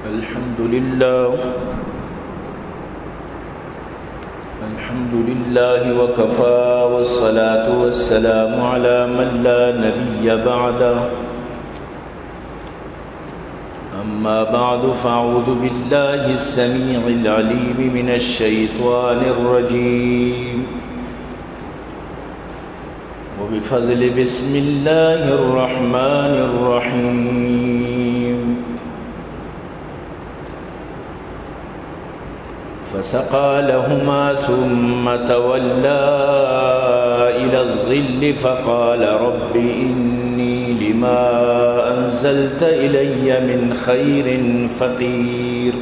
الحمد لله. الحمد لله وكفى، والصلاة والسلام على من لا نبي بعده. أما بعد، فأعوذ بالله السميع العليم من الشيطان الرجيم. وبفضل بسم الله الرحمن الرحيم. فسقى لهما ثم تولى إلى الظل فقال رب إني لما أنزلت إلي من خير فقير.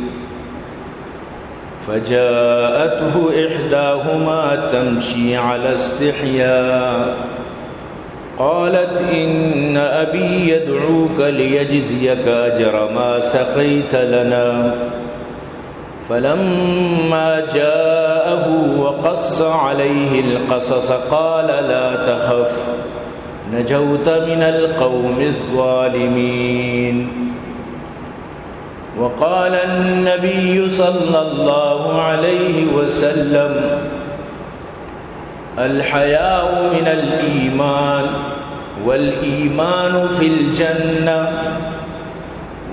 فجاءته إحداهما تمشي على استحياء قالت إن أبي يدعوك ليجزيك أجر ما سقيت لنا. فلما جاءه وقص عليه القصص قال لا تخف نجوت من القوم الظالمين. وقال النبي صلى الله عليه وسلم: الحياء من الإيمان، والإيمان في الجنة،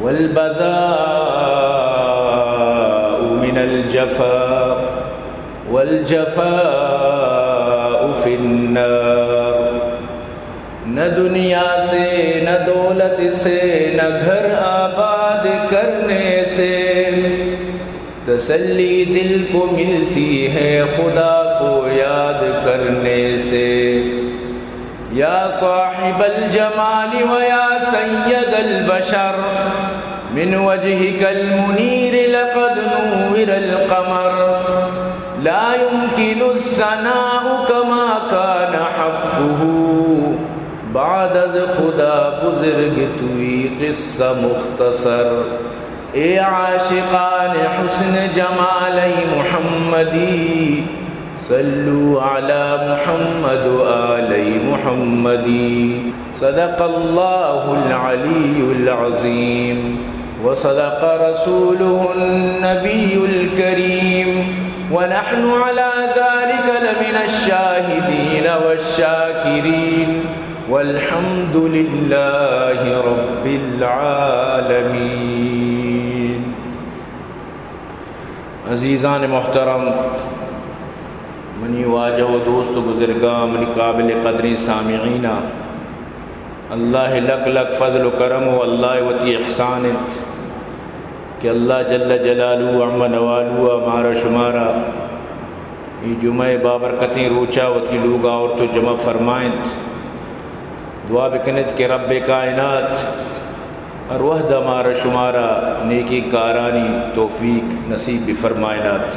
والبذاء من الجفاء، والجفاء في النار. نہ دنیا سے، نہ دولت سے، نہ گھر آباد کرنے سے تسلی دل کو ملتی ہے خدا کو یاد کرنے سے۔ یا صاحب الجمال و یا سید البشر، من وجهك المنير لقد نور القمر، لا يمكن الثناء كما كان حقه، بعد از خدا بزرگ توئی قصہ مختصر۔ اے عاشقان حسن جمال محمدی، صلوا على محمد وآل محمد۔ صدق الله العلي العظيم وصدق رسوله النبي الكريم ونحن على ذلك لمن الشاهدين والشاكرين والحمد لله رب العالمين۔ عزیزان محترم، منی واجہ و دوست و بزرگاں، منی قابل قدریں سامعیناں، اللہ لک لک فضل و کرم و اللہ وتی احسان انت کہ اللہ جل جلالہ و عم نوالہ مارا شمارا اے جمعہ بابرکتیں روچا وتی لوگا آورت و جمع فرمائنت۔ دعا بکنت کہ رب کائنات ہر وہدا مارا شمارا نیکیں کارانی توفیق نصیب بفرمائنات۔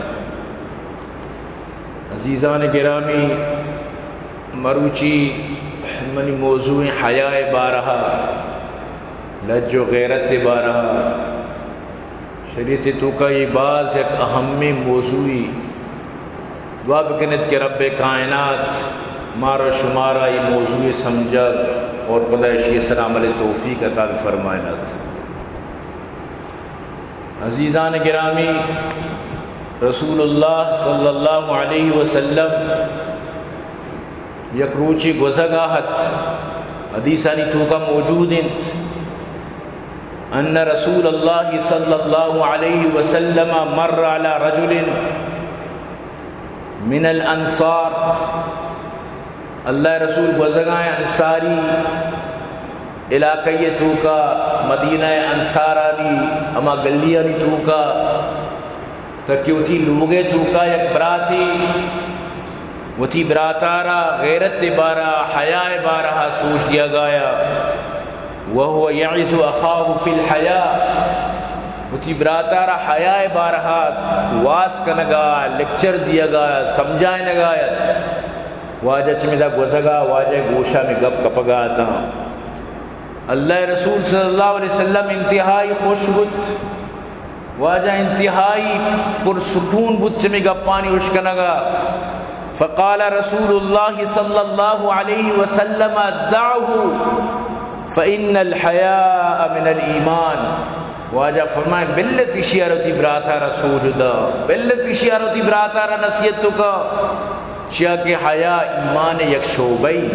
عزیزان گرامی، مروچی منی موضوع حیاء بارہا، لج و غیرت بارہا۔ شریعت توکا یہ باز یک اہمیں موضوعی۔ دعا بکنت کہ رب کائنات مارا شمارا یہ موضوع سمجھگ اور پدا اشی سر عمل توفیق عطا فرمائنات۔ عزیزان گرامی، رسول اللہ صلی اللہ علیہ وسلم یک روچے گوزگا ات، حدیثانی توکا موجود انت، ان رسول اللہ صلی اللہ علیہ وسلم مر علی رجل من الانصار، اللہ رسول گوزگائیں انصاری علاقہ توکا، مدینہ انصارانی ہما گلیانی توکا، تاکہ وتی لوگے توکا یک براتے وتی براتارا غیرت بارا، حیاء بارہا سوچ دیگایا۔ وهو يعظ أخاه في الحياء، وتی براتارا حیاء بارہا واز کنگا، لیکچر دیگا، سمجھائنگا ات۔ واجہ چمیدا گوزگا، واجہ گوشا میں گپ کپگا اتاں۔ اللہ رسول صلی اللہ علیہ وسلم انتہائی خوش بوت۔ واجہ انتہائی پرسکون بوت چمی گپانی اشکنگا۔ فقال رسول اللہ صلی اللہ علیہ وسلم: دعه فإن الحياء من الإيمان۔ واجہ فرمائے، بلت اشی ءَ را وتی برات ءَ را سوج دا، بلت اشی ءَ را وتی برات ءَ را نصیحت تو کا، چیا کہ حیا ایمان یک شعبہ ای،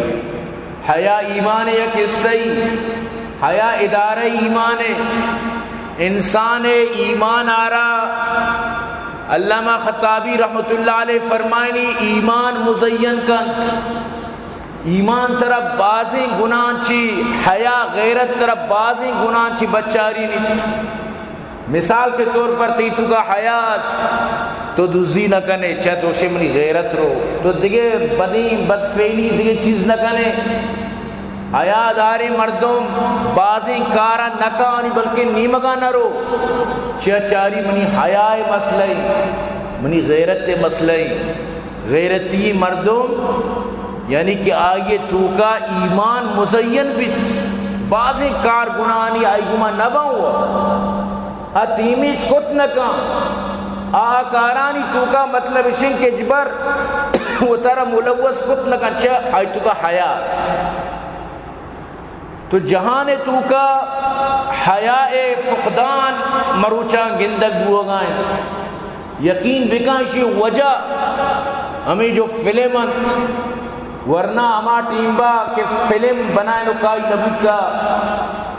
حیا ایمان یک حصہ ای، حیا ادارہ ایمان ءِ۔ انسان ءِ ایمان ءَ را، علامہ خطابی رحمت اللہ علیہ فرمائنی، ایمان مزین کنت۔ ایمان ترا بازیں گناہ چی، حیا غیرت ترا بازیں گناہ چی بچاری نیت۔ مثال کے طور پر تئی توکا حیا است، تو دزی نہ کنے، چہ تو شے منی غیرت رو، تو دگہ بدیں بدفعلی دگہ چیز نہ کنے۔ حیا داریں مردم بازیں کارا نہ کانی بلکہ نیمگا نہ رو، چیا چاری منی حیا مسئلہ ای، منی غیرت مسئلہ ای۔ غیرتی مردم، یعنی کہ آئی توکا ایمان مزین بیت، بازیں کار گناہانی آئی گما نہ باں، آ تیمیچ کت نہ کن، آ کارانی توکا مطلب اشیں کہ اجبر وتارا ملوث کت نہ کن، چہ آئی توکا حیا است۔ تو جہان توکا حیا فقدان مروچاں گندگ بوگا انت۔ یقین بکن اشی وجہ ہمیں جو فلم انت، ورنہ ہما ٹیمبا کہ فلم بنائنو کائی نبوتا،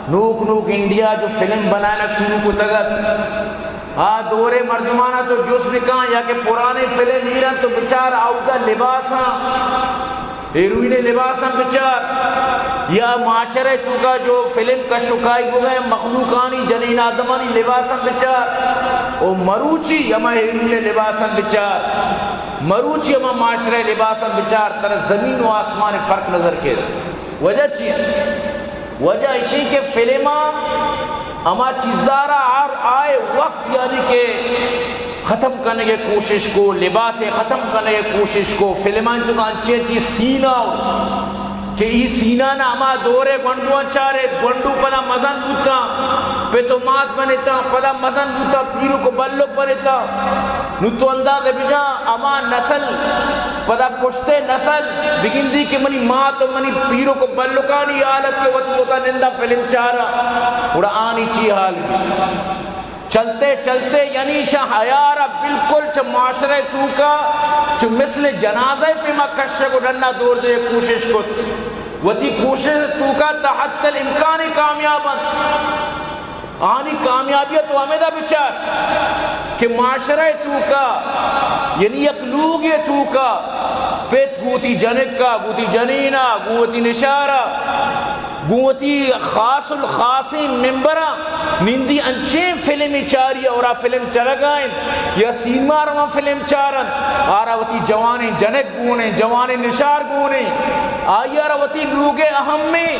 نوک نوک انڈیا جو فلم بنائنا شروع کتگت، آ دورے مردمانا تو جست بکن یا کہ پرانے فلم ایرن تو بچار آودا لباساں ہیروئن لباساں بچار، یا معاشرہ توکا جو فلم کش و کائی بوگئے مخلوقانی جنین آدمانی لباساں بچار، او مروچی ہما ہیروئن لباساں بچار، مروچی ہما معاشرہ لباساں بچار، ترا زمین و آسمان فرق نظر کیت۔ وجہ چی انت؟ وجہ اشی کہ فلم ء ہما چیزارا ہر آئے وقت یعنی کہ ختم کنگے کوشش کو، لباس ختم کنگے کوشش کو، فلمانی توکا انچیں چیز سینا کہ ای سینا نا ہما دورے گونڈواں چارے، گونڈو پدا مزن بوتاں، پت و مات بنتاں، پدا مزن بوتاں، پیرک و بلک بنتاں۔ نو تو اندازہ بجا ہما نسل پدا پشتے نسل بگندی کہ منی مات و منی پیرک و بلکانی حالت کہ وت وتا نندا فلم چارا، گڑا آنی چی حال بی؟ چلتے چلتے یعنی شاہ حیارا بالکل چہ معاشرہ توکا چو مثل جنازہ پیما کشگ و ڈنا دور دے کوشش کت، وتی کوشش توکا تا حد الامکان کامیاب انت۔ آنی کامیابی تو ہمیدا بچار کہ معاشرہ توکا، یعنی یک لوگے توکا، پت گوتی جنکا، گوتی جنینا، گوتی نشارا، گوتی خاص الخاصیں ممبرا نندی انچیں فلمی چاری اور آ فلم چلگائیں یا سینما رواں فلم چارن، آرا وتی جوانیں جنک گونیں، جوانیں نشار گونیں، آئی ء را وتی لوگ ء اہمیں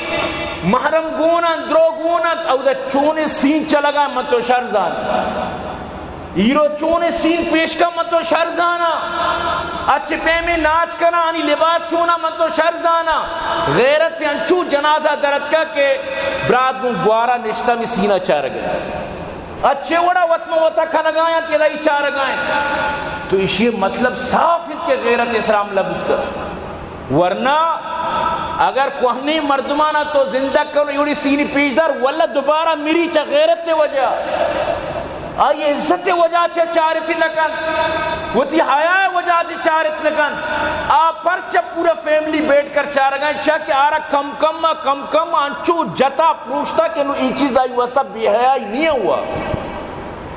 محرم گون انت، درو گون انت، اودا چونیں سین چلگا من تو شر زان۔ ہیرو چونیں سین پیش کا من تو شر زانا۔ اچ پیمیں ناچ کنا، آنی لباس چونا من تو شر زانا۔ غیرت انچو جنازہ درتکا کہ برات گوں گوارا نشتہ می سینہ چارگ انت۔ اچھے وڑا وت ماں وتا کنگا انت، یلا ای چارگا انت۔ تو اشی مطلب صاف انت کہ غیرت اسرا حملہ بوتا۔ ورنہ اگر کوہنیں مردمانا تو زندگ کنو، یوڑی سینی پیش دار، واللہ دوبارہ مری چہ غیرت وجہ۔ آئی عزت وجہ چہ چارتی نہ کنت، وتی حیا وجہ چہ چارت نہ کنت۔ آ پرچہ پورا فیملی بیٹھ کر چارگا انت، چیا کہ آرا کم کم ء کم کم ء انچو جتا پروشتا کہ نو ای چیز آئی واسطہ بے حیائی نہیں ہوا،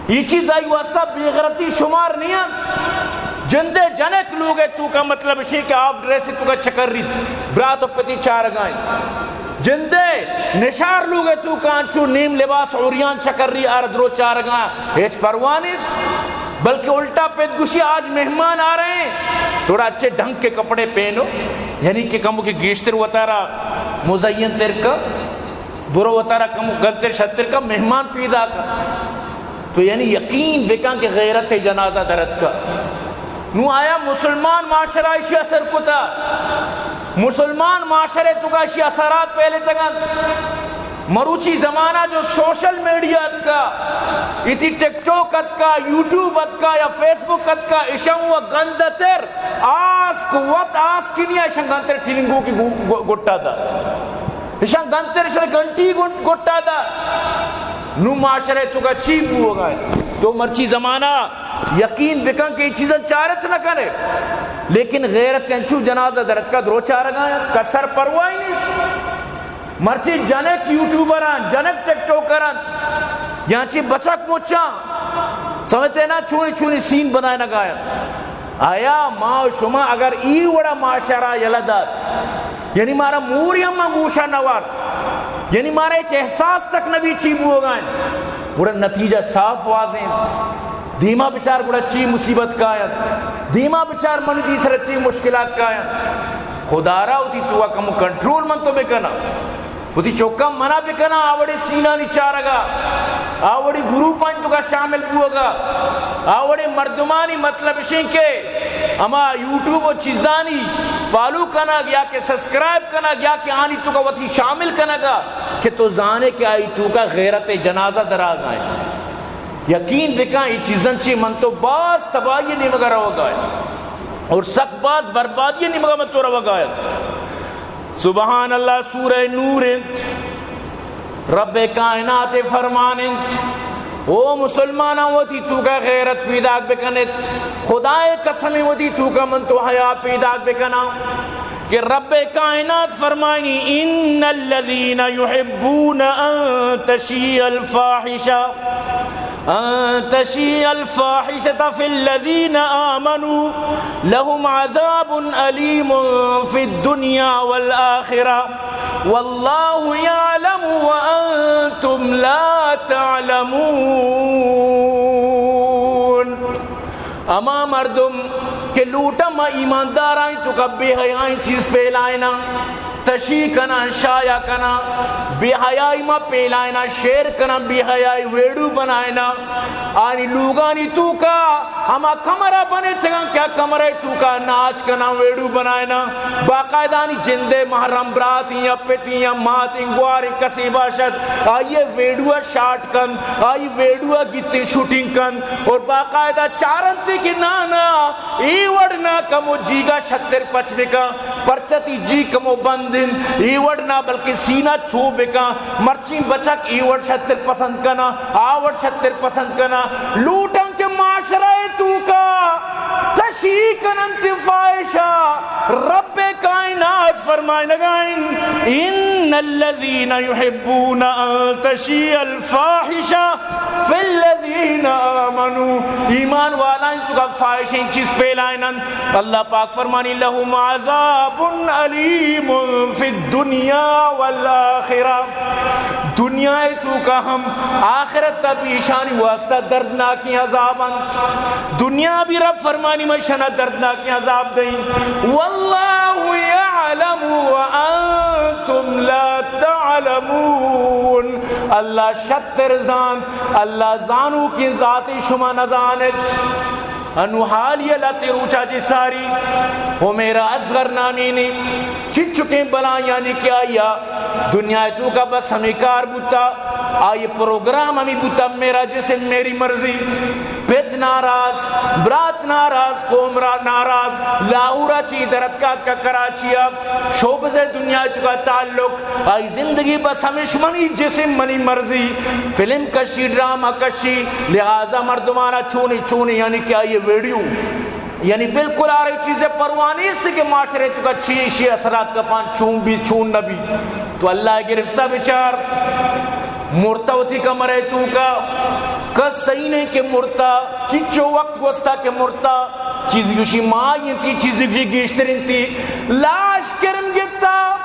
ای چیز آئی واسطہ بے غیرتی شمار نہیں انت۔ جندے جنک لوگ ء توکا مطلب اشی کہ آپ ڈریس توکا چکر ریت، برات و پتی چارگا انت۔ جندے نشار لوگ ء توکا انچو نیم لباس عریان چکر ری آر درو چارگا ہچ پرواہ نیست، بلکہ الٹا پت گوشی آج مہمان آ رہے ہیں، تھوڑا اچھے ڈھنگ کے کپڑے پہنو، یعنی کہ کمو کہ گیشتر وتارا مزین تر کا، برو وتارا کمو گنتر شتر کا، مہمان پیدا کا۔ تو یعنی یقین بکن کہ غیرت جنازہ درت کا۔ نو آیا مسلمان معاشرہ اشی اثر کتا؟ مسلمان معاشرے توکا اشی اثرات پہلے تگنت۔ مروچی زمانہ جو سوشل میڈیا اتکا، اتی ٹک ٹاک اتکا، یوٹیوب اتکا یا فیس بک اتکا، اشاں و گندتر آسک وت آسک نیا، اشاں گندتر ٹھلنگو کی گو-، گو-، گٹا دا۔ اشاں گندتر اشاں گھنٹی گن-، گٹا دا۔ نوں معاشرہ ءِ توکا چی بوگا انت؟ تو مرچی زمانہ یقین بکن کہ اے چیزاں چارت نہ کنے، لیکن غیرت انچو جنازہ درتکا درو چارگا انت، کسر پرواہی نیست۔ مرچی جنک یوٹیوبر انت، جنک ٹک ٹاکر انت، یا چی بچک مچاں، سمجھتے نا، چونی چونی سین بنائینگا انت۔ آیا ما و شما اگر ای وڑا معاشرہ یلہ دات، یعنی مارا موری ہم ما گوشا نہ وارت، یعنی مارا ہچ احساس تک نبی چی بوگا انت، گڑا نتیجہ صاف واضح انت۔ دیما بچار گڑا چی مصیبت کاینت، دیما بچار منی دی سر چی مشکلات کاینت۔ خدا را وتی توکا کمو کنٹرول من تو بکنا۔ وتی چکاں منع بکناں آ وڑیں سینانی چارگا، آ وڑیں گروپانی توکا شامل بوگا، آ وڑیں مردمانی، مطلب اشیں کہ ہما یوٹیوب و چیزانی فالو کنگ یا کہ سبسکرائب کنگ یا کہ آنی توکا وتی شامل کنگا کہ تو زانے کہ آئی توکا غیرت جنازہ دراگا انت۔ یقین بکن، اے چیزاں چی من تو باز تباہی نیمگا روگا انت اور سک باز بربادی نیمگا من تو روگا انت۔ سبحان اللہ، سورہ نور انت، رب کائنات فرمان انت، او مسلماناں، وتی توکا غیرت پیداک بکنت۔ خدائے قسم، وتی توکا من تو حیا پیداک بکناں کہ رب کائنات فرمانی، ان الذين يحبون ان تشيع الفاحشة أن تشيع الفاحشة في الذين آمنوا لهم عذاب أليم في الدنيا والآخرة والله يعلم وأنتم لا تعلمون۔ ہما مردم کہ لوٹاں ما ایماندارانی توکا بے حیائیں چیز پھیلائیناں، تشیع کناں، شائع کناں، بے حیائی ما پھیلائیناں، شیئر کناں، بے حیائی ویڈیو بنائیناں، آنی لوگانی توکا ہما کمرہ بنتگاں کہ آ کمرہ توکا ناچ کناں، ویڈیو بنائیناں، باقاعدہ آنی جندے محرم براتیں یا پتیں یا ماتیں گواریں کسے باشد، آئی ویڈیو شاٹ کنت، آئی ویڈیو گیتیں شوٹنگ کنت اور باقاعدہ چارنت کہ نا نا، اے وڑ نا، کمو جیگا شتر پچ بکن، پرچہ تی جیگ کمو بند انت، اے وڑ نا، بلکہ سینہ چو بکن۔ مرچی بچک اے وڑ شتر پسند کناں، آ وڑ شتر پسند کناں، لوٹاں کہ معاشرہ توکا تشیع کننت فاحشہ۔ رب کائنات فرمائنگا انت، ان الذين يحبون ان تشيع الفاحشة في الذين آمنوا، ایمان والائیں توکا فاحشیں چیز پھیلائیننت۔ اللہ پاک فرمانی، لهم عذاب أليم في الدنيا والآخرة، دنیا توکا ہم، آخرت بھی ایشانی واسطہ دردناکیں عذاب انت۔ دنیا بھی رب فرمانی، ما ایشانا دردناکیں عذاب دئیں۔ والله يعلم وأنتم لا تعلمون، اللہ شتر زانت، اللہ زانوکیں ذاتے، شما نزانت۔ انو حالی لہتے روچا چہ ساری حمیرا اصغر نامینی چچکیں بلایانی کہ آیا دنیا توکا بس ہمے کار بوتا، آئی پروگرام ہمے بوتا، میرا جسم میری مرضی۔ پت ناراض، برات ناراض، قوم را ناراض، لاہورا چی درتکا کہ کراچیا شوبز دنیا توکا تعلق، آئی زندگی بس ہمیش منی جسم منی مرضی، فلم کشی، ڈرامہ کشی، لہذا مردمانا چونی چونی یعنی کہ آئی ویڈیو، یعنی بالکل آرے چیزے پرواہ نیست کہ معاشرے توکا چی شی اثرات کپان، چون بی چون نبی۔ تو اللہ گرفتہ بچار، مرتا وتی کمرے توکا، کس صحیح نہیں کہ مرتا، چچو وقت گوستا کہ مرتا، چیز گوشی مائی انتی، چیز گوشی گیشتر انتی، لاش کرم گتا،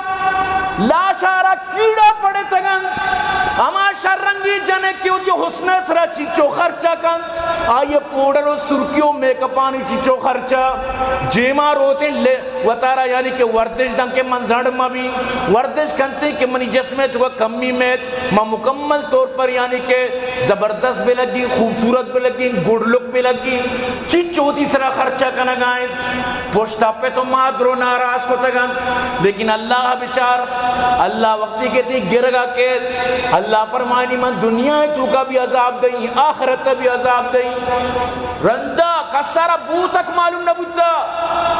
لاش آرا کیڑا پڑتگنت، ہما شررنگی جنک کہ وتی حسن سرا چچو خرچہ کنت، آئی پوڈر و سرکی و میک اپانی چچو خرچہ، جیما روتیں لے وتارا یعنی کہ ورزش دن کہ من زڑ مبی، ورزش کنتے کہ منی جسم توکا کمی میت، ما مکمل طور پر یعنی کہ زبردست بہ لگی، خوبصورت بہ لگی، گڈ لک بہ لگی، چچو وتی سرا خرچہ کنگا انت، پشتا پت و مات درو ناراض کتگ انت، لیکن اللہ بچار، اللہ وقتی کہ تی گرگا کیت، اللہ فرمانی من دنیا توکا بھی عذاب دئی، آخرت بھی عذاب دئی۔ رندا کسارا بو تک معلوم نہ بوتا،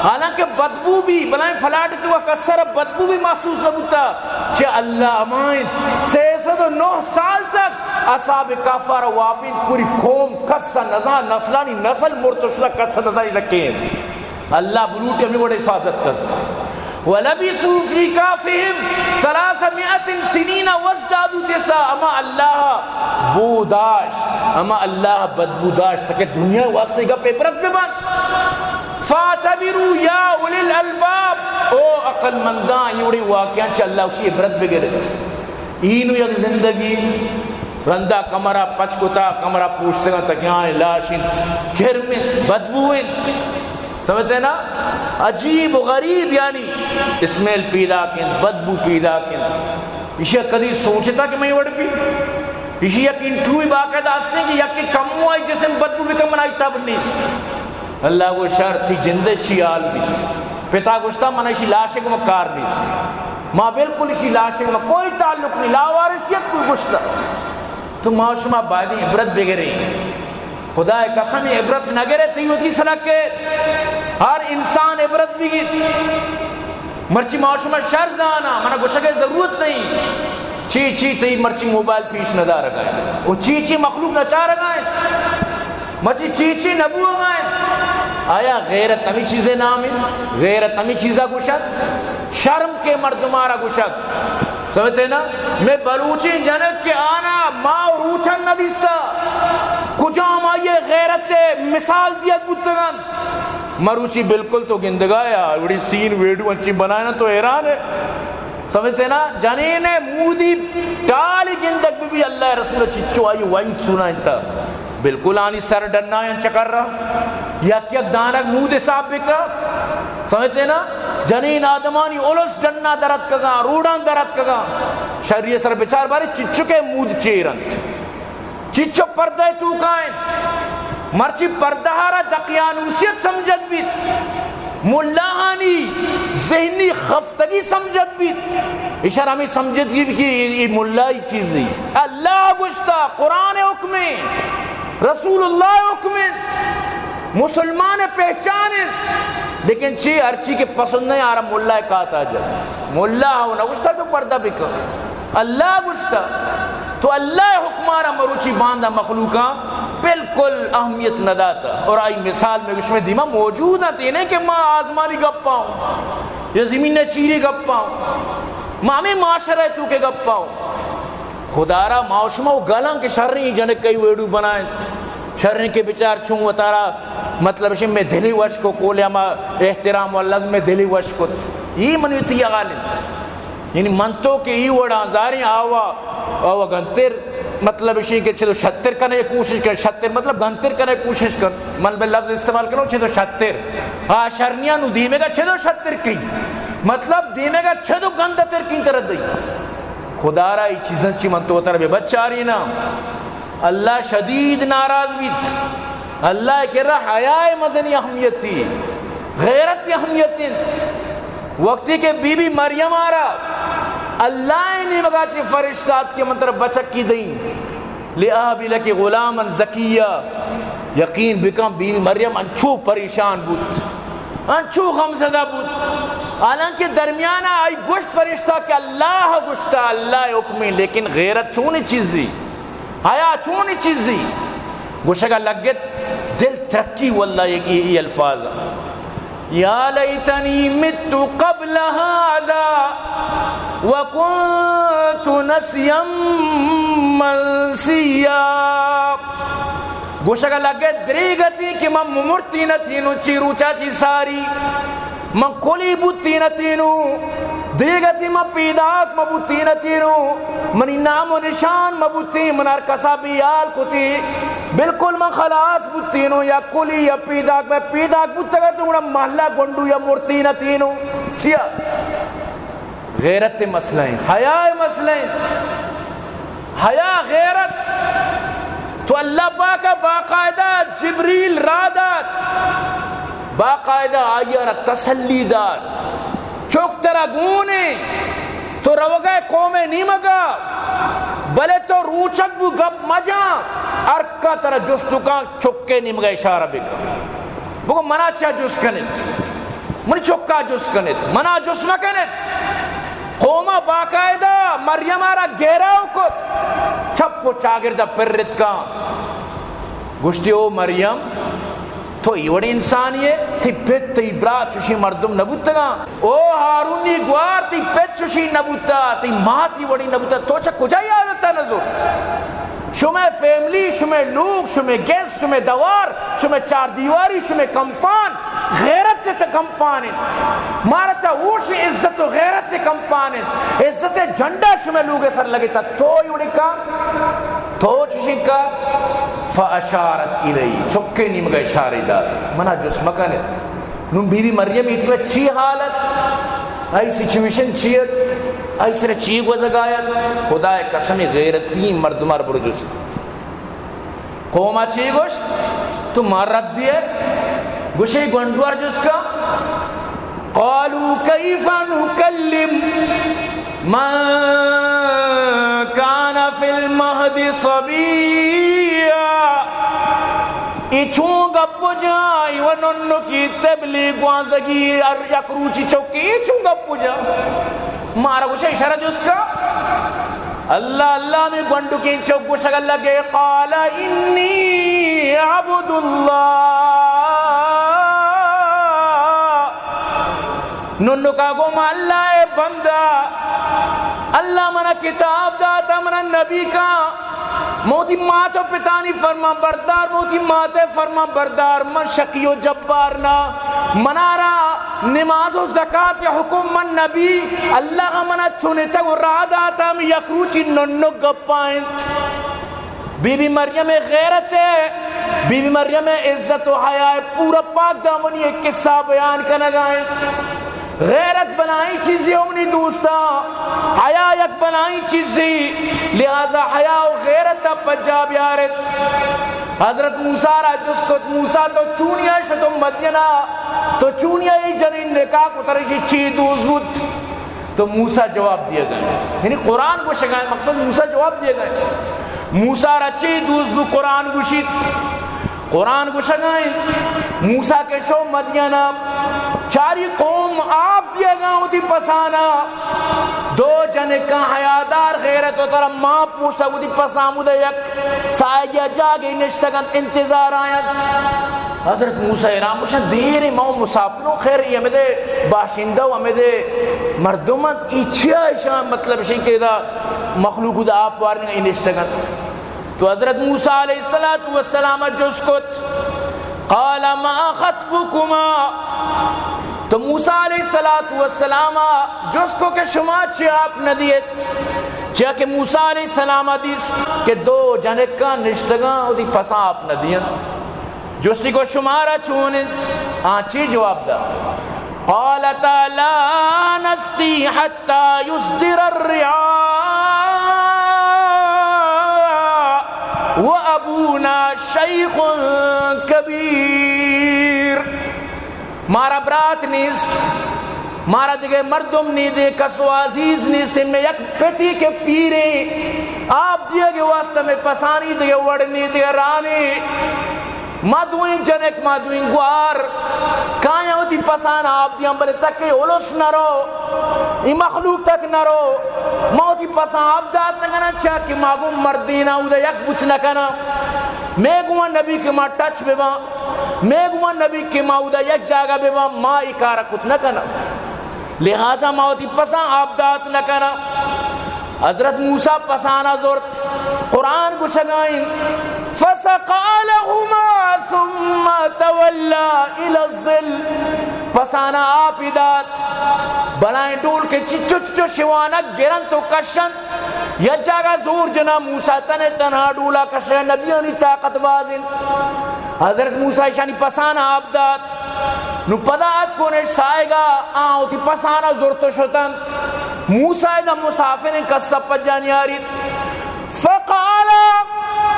حالانکہ بدبو بھی، بلائیں فلاٹ توکا کسارا بدبو بھی محسوس نہ بوتا۔ چہ اللہ امائن سہ سد و نہ سال تک اصحاب کہف ءَ را واپینت، پوری قوم کس ءَ نزان، نسلانی نسل مرت و شتہ، کس ءَ نزان لکینت۔ اللہ بلوٹی ہمے وڑ حفاظت کنت۔ ولبثوا فی کہفہم ثلاثمائة سنین وازدادوا تسعا۔ ہما اللہ بو داشت، ہما اللہ بدبو داشت، تاکہ دنیا واسطے گپ عبرت بہ بنت۔ فاعتبروا یا اولی الالباب، او عقل منداں، اے وڑیں واقعاں چہ اللہ گوشی عبرت بگرت۔ اے نوں یک زندگی، رندا کمرہ پچ کتا، کمرہ پوشتگاں، تکیاں لاش انت، گرم انت، بدبو انت۔ سمجھتے نا؟ عجیب و غریب، یعنی اسمیل پیداک انت، بدبو پیداک انت۔ ایشی کدی سوچتا کہ من اے وڑ بی؟ ایشی یک انٹرویو باقاعدہ ہستیں کہ یکے کمو آئی جسم بدبو بکن، من آئی تب نیست۔ اللہ گو شر، تئی جندے چی حال بیت؟ پتا گوشتا، من ایشی لاشے گو کار نیست، ما بالکل ایشی لاشے گو کوئی تعلق نہیں، لاوارثیت کوئی گوشتا۔ تو ما شما باید عبرت بگریں۔ خدا قسم، عبرت نہ گرے، تئی وتی سرا کیت۔ ہر انسان عبرت بگیت۔ مرچی ما شما شر زانا، منا گوشگے ضرورت نہیں۔ چی چی تئی مرچی موبائل پیش نہ دارگا انت، و چی چی مخلوق نہ چارگا انت، مرچی چی چی نہ بوگا انت۔ آیا غیرت ہمیں چیزے نام انت؟ غیرت ہمیں چیزا گوشت؟ شرم کے مردمارا گوشت۔ سمجھتے نا؟ میں بلوچیں جنک کہ آنا ما روچن نہ دیستا، کجام آئیے غیرت مثال دیت بوتگن؟ مروچی بالکل تو گندگا یا وڑی سین ویڈیو انچی بنائے نا تو حیران ہے۔ سمجھتے نا؟ جنین مودی ٹالی گندگ بی، بی اللہ رسول چچو آئی وعید سنائنتا۔ بالکل آنی سر ڈنا ہیں چکر رہا۔ یک یک دانگ مود حساب بکا۔ سمجھتے نا؟ جنین آدمانی الس ڈنا درت کگا، روڈان درت کگا۔ شری سر بچار بارے چچو کے مود چیر انت۔ چچو پردہ توکا انت۔ مرچی پردہ را دقیانوسیت سمجھت بیت، ملاہانی ذہنی خفتگی سمجھت بیت۔ اشار ہمیں سمجھت گی کہ یہ ملائی چیزی اللہ گوشتا، قرآن حکمیں، رسول اللہ حکمیں، مسلمان پہچان انت، لیکن چی ہرچی کہ پسند نہیں آرا ملا کاتا جب ملا ہو نہ گوشتا تو پردہ بکن۔ اللہ گوشتا، تو اللہ حکمارا مروچی باندا مخلوقاں بالکل اہمیت نہ داتا۔ اور آئی مثال میں گوش میں دیما موجود ہیں، تینے کہ ما آزمانی گپا ہوں یا زمین چیری گپا ہوں، ما ہمیں معاشرہ تو کے گپا ہوں۔ خدا را ما و شما و گلاں کہ شریں جنک کئی ویڈیو بنائیں، شریں کہ بچار چون وتارا مطلب شے میں دلی وش کو کولے ہما احترام و لازم میں دلی وش کو۔ یہ منی تئی حال انت۔ یعنی من تو کہ ای وڑاں زاریں آوا، آوا گنتر، مطلب اشی کہ چلو شتر کنے کوشش کن، شتر مطلب گنتر کنے کوشش کن۔ من بہ لفظ استعمال کنوں، چلو شتر۔ آ شرنیاں نو دیمے گا چلو شتر کی۔ مطلب دیمے گا چلو گندتر کی طرح دئی۔ خدا را ای چیزاں چی من تو تر بہ بچاری نا۔ اللہ شدید ناراض بیت۔ اللہ کرا حیاء مزنی اہمیتی، غیرت اہمیت انت۔ وقتی کہ بی بی مریم آرا اللہ نیمگا چی فرشتات کہ من تر بچکی دیں، لأهب لك غلاما زكيا، یقین بکن بی بی مریم انچو پریشان بوت، انچو غمزدہ بوت، حالانکہ درمیان آئی گوشت فرشتہ کہ اللہ گوشتا، اللہ حکمیں، لیکن غیرت چونی چیزی؟ حیا چونی چیزی؟ گوشگا لگت، دل ترکی واللہ یہ، یہ، یہ الفاظ۔ یا لیتنی مت قبل هذا وکنت نسیا منسیا۔ گوشگا لگت، دریگتی کہ من ممرتی نتینو چی روچا چی ساری۔ من کلی بوتی نتینو، دریگتی من پیداک مبوتی نتینو، منی نام و نشان مبوتی، من ہر کسا بیال کتی، بالکل من خلاص بوتینو، یا کلی یا پیداک، میں پیداک بوتگا تو گڑا محلہ گنڈو یا مرتی نتینو۔ چیا؟ غیرت مسئلہ ہیں، حیا مسئلہ ہیں۔ حیا غیرت تو اللہ پاک باقاعدہ جبریل را دات، باقاعدہ آئی را تسلی دات، چک ترا گونے، تو روگئے قوم نیمگا، بلے تو روچک بو گپ مجاں، ارکا ترا جستو کان چکے نیمگا اشارہ بکن، بگو منا چا جست کنت، منی چکا جست کنت، منا جست مکنت۔ قوم ءَ باقاعدہ مریم ءَ را گھیراؤ کت، چپ و چاگرد ءَ پرت کن۔ گوشتی، او مریم، تو اے وڑیں انسانے ئے؟ تئی پت، تئی برات چوشیں مردم نہ بوتگاں۔ او ہارونی گوار، تئی پت چوشیں نہ بوتا، تئی مات اے وڑیں نہ بوتا، تو چہ کجا اے عادت ءَ نہ زرت؟ شمئے فیملی، شمئے لوگ، شمئے گس، شمئے دوار، شمئے چار دیواری، شمئے کمپان، غیرت ءِ تہ کمپان انت۔ مارا تہ ہوش، عزت و غیرت ءِ کمپان انت۔ عزت ءِ جھنڈا شمئے لوگ ءِ سر لگتا، تو اے وڑیں کار، تو چوشیں کار؟ فاشارت الیہ، چک ءِ نیمگ ءَ اشارے دات، منا جست مکن ات۔ نوں بی بی مریم ءِ ٹیم ءَ چی حال ات؟ آئی سچویشن چی ات؟ آئی سر ءَ چی گوزگ ءَ ات؟ خدا ءِ قسم، غیرتی مردم ءَ را برو جست۔ قوم ءَ چی گوشت؟ تو ما رد دیئے؟ گوشے گونڈو ءَ را جست کن۔ قالوا کیف نکلم من کان فی المہد صبیا۔ اے چون گپ جاں، اے و ننکی تبلیغ گوانزگی ہر یک روچی چکی، اے چون گپ جاں؟ مارا گوشے، اشارہ جست کن۔ اللہ اللہ، ہمے گونڈکیں چک گوشگ ءَ لگے، قال انی عبد اللہ۔ ننکا گو، ما اللہ ءِ بندہ، اللہ منا کتاب داتا، منا نبی کا، من وتی مات و پتانی فرمان بردار، من وتی مات ءِ فرمان بردار، من شقی و جبار نہ، منارا نماز و زکات ءِ حکم، من نبی، اللہ منا چنتگ و راہ داتا، ہم یک روچی ننک گپا انت۔ بی بی مریم ءِ غیرت ءِ، بی بی مریم ءِ عزت و حیا ءِ پورا پاک دامنی ءِ قصہ بیان کنگ ءَ انت۔ غیرت بلاہیں چیزے ہم نی دوستاں، حیا یک بلاہیں چیزے، لہذا حیا و غیرت ءَ پجا بیارت۔ حضرت موسیٰ را جست کت، موسیٰ تو چونیا شتو مدینا، تو چونیا اے جنین نکاح کت، ترا ایشی چی دوست بوت؟ تو موسیٰ جواب دیگ ءَ انت۔ یعنی قرآن گوشگ ءَ انت، مقصد موسیٰ جواب دیگ ءَ انت۔ موسیٰ را چی دوست بو؟ قرآن گوشیت۔ قرآن گوشگ ءَ انت، موسیٰ کہ شو مدینا، چاری قوم آپ دیگ ءَ وتی پسانا۔ دو جنکاں حیادار، غیرت و ترا ماں پوشتا، وتی پساں ہمودا یک ساہگے ءَ جاگے نشتگ انت، انتظار ءَ انت۔ حضرت موسیٰ حیران، گوشاں، دیر ایں، ما مسافر اوں، خیر، اے ہمدے باشندہ و ہمدے مردم انت، اے چیا ایشاں، مطلب، ایشی کہ ادا مخلوق ادا آپ وارینگ ءَ نشتگ انت۔ تو حضرت موسیٰ علیہ الصلوٰۃ والسلام ءَ جست کت، قال ما خطبکما، تو موسیٰ علیہ الصلوٰۃ والسلام ءَ جست کت کہ شما چیا آپ نہ دیت؟ چیا کہ موسیٰ علیہ السلام ءَ دیست کہ دو جنکاں نشتگاں، وتی پساں آپ نہ دینت۔ جستی کو شمارا چون انت؟ آ چی جواب دا؟ قالتا لا نسقی حتی یصدر الرعاء وابونا شیخ کبیر۔ مارا برات نیست، مارا دگہ مردم نی، دگہ کس و عزیز نیست، مئے یک پتی کہ پیریں، آپ دیگ ءِ واسطہ مئے پسانی دگہ وڑ نی، دگہ راہ نی۔ ما دوئیں جنک، ما دوئیں گوار، کایاں وتی پسان آپ دیاں، بلے تک اے الس نہ رو، اے مخلوق تک نہ رو۔ ما وتی پسان آپ دات نہ کناں، چیا کہ ما گوں مردیناں اودا یک بوت نہ کناں۔ مئے گوما نبی کہ ما ٹچ بہ باں، مئے گوما نبی کہ ما اودا یک جاگہ بہ باں، ما اے کار ءَ کت نہ کناں۔ لہذا ما وتی پساں آپ دات نہ کناں۔ حضرت موسیٰ پسانا زرت۔ قرآن گوشگا انت، فسقا لهما ثم تولى الى الظل۔ پسانا آپ دات۔ بلائیں ڈول کہ چچو چچو شوانگ گرنت و کشنت۔ یک جاگہ زور جنا، موسیٰ تن تنہا ڈولا کشے، نبیانی طاقت باز انت۔ حضرت موسیٰ ایشانی پسانا آپ دات۔ نو پدا اتکونش ساہگا، آ وتی پسانا زرت و شتنت۔ موسیٰ ادا مسافریں، کس پجا نیاریت۔ فقال،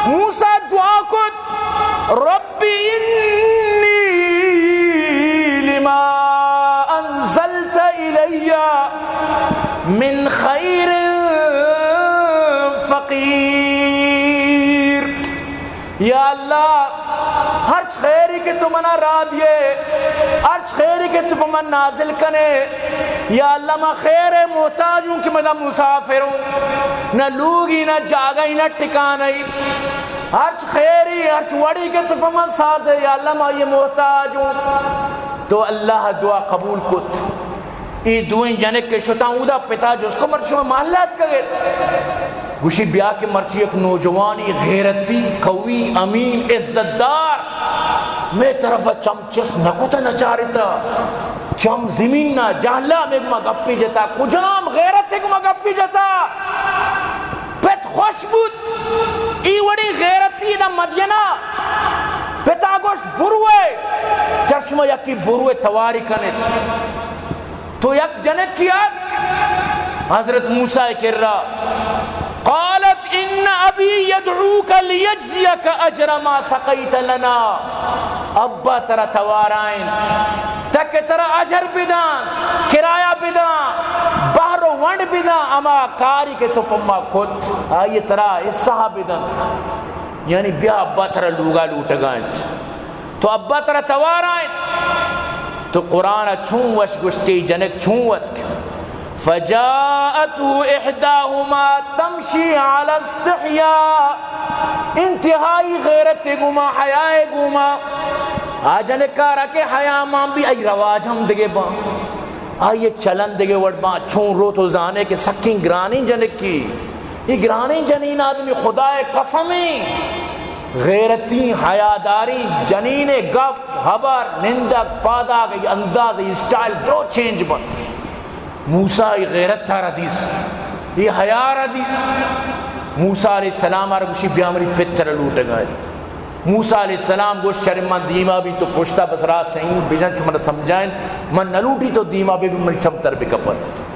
موسیٰ دعا کت، رب انی لما انزلت الی من خیر فقیر۔ یا اللہ، ہرچ خیری کہ تو منا راہ دیئے، ہرچ خیری کہ تو پہ من نازل کنے، یا اللہ، ما خیر ءِ محتاج اوں کہ مدا مسافر اوں، نہ لوگی، نہ جاگہی، نہ ٹکانہی۔ ہرچ خیری، ہرچ وڑی کہ تو پہ من سازئے، یا اللہ، ما آئی ءِ محتاج اوں۔ تو اللہ ءَ دعا قبول کت۔ اے دوئیں جنک کہ شتاں اودا، پتا جست کو، من شما محلہ اتکگ ات؟ گوشی، بیا کہ مرچی یک نوجوانی غیرتی، قوی، امین، عزت دار مئے طرف ءَ چم چست نہ کت ءُ نہ چارت ءَ، چم زمین ءَ، جہلا مئے گوما گپے جتا، کجام غیرت ءِ گوما گپے جتا؟ پت خوش بوت، اے وڑیں غیرتی ادا مدینہ۔ پتا گوشت، بروئے، چشمہ یکی بروئے تواری کنت۔ تو یک جنکی ات حضرت موسیٰ ءِ کرا۔ قالت ان ابی یدعوک لیجزیک اجر ما سقیت لنا۔ ابا ترا توارائیں، تاکہ ترا اجر بداں، کرایہ بداں، بہر و ونڈ بداں، ہما کاری کہ تو پما کت، آئی ترا حصہ بدنت۔ یعنی بیا، ابا ترا لوگا لوٹگا انت۔ تو ابا ترا توارا انت۔ تو قرآن ءَ چون وش گوشتے، جنک چون وتک۔ فجاءته احداهما تمشي على استحياء۔ انتہائی غیرت ءِ گوما، حیا ءِ گوما۔ آ جنکا را کہ حیا مان بی، آئی رواج ہم دگہ باں۔ آئی چلن دگہ وڑ باں۔ چون رو تو زانے کہ سکیں گرانیں جنکی۔ اے گرانیں جنین آدمی، خدا ءِ قسم ایں، غیرتی، حیاداری جنین ءِ گپ، ہبر، نندگ، پاداگ، اے انداز، اے اسٹائل درو چینج بنت۔ موسیٰ اے غیرت ءَ را دیست، اے حیا ءَ را دیست۔ موسیٰ علیہ السلام ءَ را گوشی، بیا منی پت ترا لوٹگا انت۔ موسیٰ علیہ السلام گوشت، شر من دیما بی، تو پشتا بس راہ سئیں بجن، چو من سمجھائیں، من نہ لوٹی تو دیما بی، منی چم تر بکپنت۔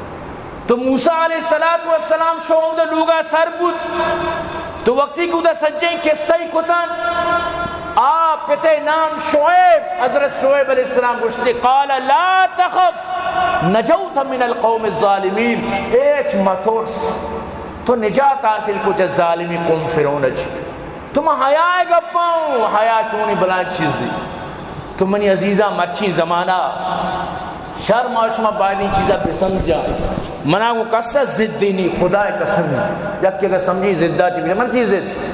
تو موسیٰ علیہ الصلوۃ والسلام شو اودا لوگا سر بوت۔ تو وقتی کہ اودا سجیں قصہ ای کتنت، آ پت ءِ نام شعیب، حضرت شعیب علیہ السلام گوشتے، قال لا تخف نجوت من القوم الظالمین، ہچ مترس، تو نجات حاصل کو چہ ظالمیں قوم فرعون ءَ چی۔ تو من حیا ءِ گپاں، حیا چونیں بلائیں چیزے۔ تو منی عزیزاں، مرچی زمانہ شر ما شما باید این چیزا بسمجھاں۔ منا گوں کسا ضدی نی، خدا ءِ قسم، یکے اگر سمجھی ضدا چی بجا، مرچی ضد۔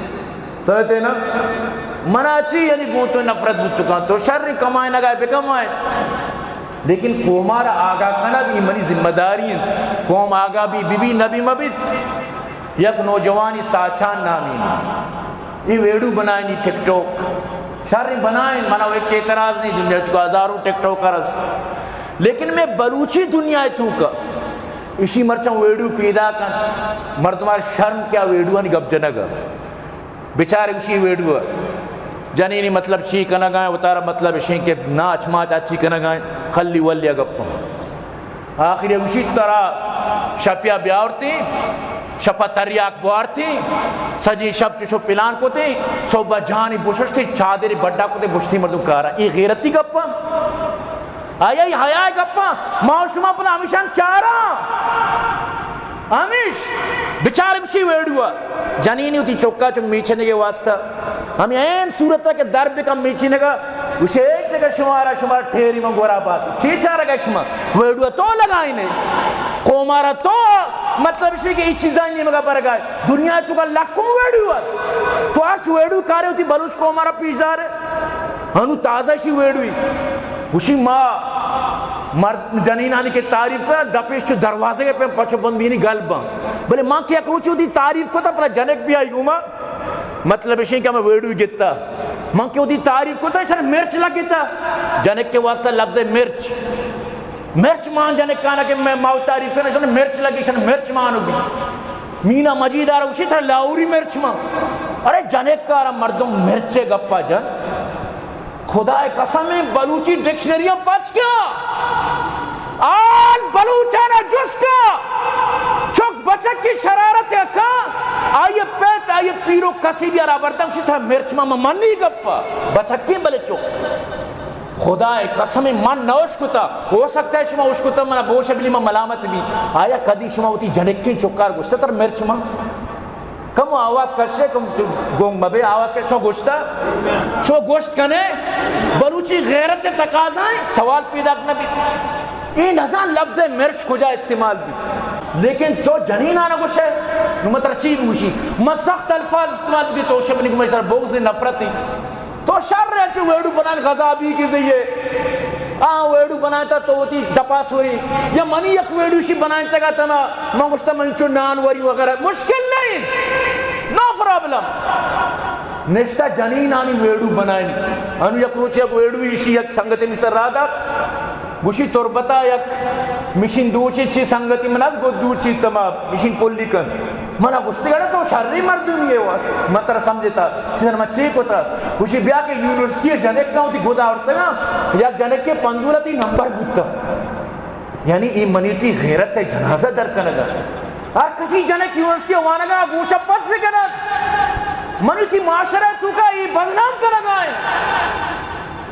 سمجھتے نا؟ منا چی یعنی گوں تو نفرت بوت کن، تو شر کمائے نگائے بکمائے۔ لیکن قوم ءَ را آگاہ کنگ ای منی ذمہ داری انت۔ قوم آگاہ بی، بی، بی، نبی مبیت۔ یک نوجوانی ساچان نامی، ای ویڈیو بنائینی ٹک ٹاک، شر بنائیں، منا وہ اعتراض نہیں، دنیا تو ہزاروں ٹک ٹاکر است، لیکن میں بلوچی دنیا تو کا اشی مرچاں ویڈیو پیدا کن، مردمار شرم کیا ویڈیو آنی گپ جنگ۔ بیچارے گوشی ویڈیو جنینی مطلب چی کنگا، وتارا مطلب اشیں کہ ناچ ماچ آ چی کنگا، خلی ولی گپ۔ آخری گوشی ترا شپیا بیاورتی، شپا تریاک بوارتی، سجی شپ چشو پلان کتی، صبح جانی بششتی، چادری بڈا کتی، بشتی مردم کارا۔ ای غیرتی گپا؟ آیا ای حیا گپا؟ ما و شما پدا ہمیشان چارا؟ ہمیش بچار گوشی ویڈیو جنینی وتی چکا چو میچنگے واسطہ۔ ہمیں این صورت ہے کہ در بکن میچینگا، گوشے ایک جگہ شمارا، شمارا ٹھیری من گورا بات۔ چی چارگا شما؟ ویڈیو تو لگائینے۔ قومارا تو مطلب اسی کہ ای چیزاں نیمگا برگائے۔ دنیا تو کا لکھوں ویڈیو اس۔ تو ہرچ ویڈیو کارے ہوتی بلوچ قومارا پیش دارے۔ ہنو تازہ شی ویڈیوی۔ گوشی ما مرد جنینانی کہ تعریف کا دپیش چو دروازے کے پہ پچو بند بینی گل باں۔ بلے ما کہ یک روچی ہوتی تعریف کو تا پدا جنک بھی آئی گوما۔ مطلب اشیں کہ ہمیں ویڈیو گتا۔ من کہ وتی تعریف کتا، اشان مرچ لگتا۔ جنک کے واسطہ لفظ مرچ۔ مرچ مان جنک کانا کہ میں ماو تعریف کرنا، اشان مرچ لگی، اشان مرچ مانو بھی۔ مینا مجید آ رہا، اسی طرح لاہوری مرچ مان۔ ارے جنک کارا مردم مرچے گپا جن۔ خدا قسم، بلوچی ڈکشنری پچ کیا؟ آل بلوچانا جست کا، چک بچکی شرارت کا، آئی پیت، آئی پیرو کسی بھی آرا بردم شی تھا مرچ ما منی گپا، بچکی بلے چک۔ خدا قسم، من نہ اشکتا، ہو سکتا ہے شما اشکتا، منا بوش بلی ما ملامت بھی۔ آیا کدی شما ہوتی جنکی چکار گشتا تر مرچ ما؟ کم آواز کشے، کم گنگ مبے، آواز کشے، چو گوشتا؟ چو گوشت کنے؟ بلوچی غیرت تقاضا ہے، سوال پیدا نہ بی۔ اے نزان لفظ مرچ کجا استعمال بی، لیکن تو جنینانا گوشے، نو متر چی بوشی؟ ما سخت الفاظ استعمال بی، تو شب نگو میں سر بغض نفرت ہی۔ تو شر ہے چو ویڈو بنان غذا بی کی زیے۔ آ ویڈو بنائیں تا تو وتی دپا سوری۔ یا منی یک ویڈو شی بنائیں تگا تنا، من گوشتا من چو نان وری وغیرہ، مشکل نہیں، no problem۔ نشتا جنینانی ویڈو بنائیں۔ انو یک روچ یک ویڈو ایشی یک سنگت می سر را دا۔ گوشی تربتا یک مشین دوچی چی سنگتی من از گو دوچی تما مشین پلی کن۔ منا گوشتی گڑا تو شری مردمی ہے وا۔ من ترا سمجھتا۔ چیزن من چی کتا؟ گوشی بیا کہ یونیورسٹی جنک نہ ہوتی گدا اورتگا، یک جنک کے پندولتی نمبر بوتا۔ یعنی ای منی تی غیرت جنازہ در کنگا۔ ہر کسی جنک یونیورسٹی وانگا گوشا پچ بکنت۔ منی تی معاشرہ تو کا ای بدنام کنگا ہے۔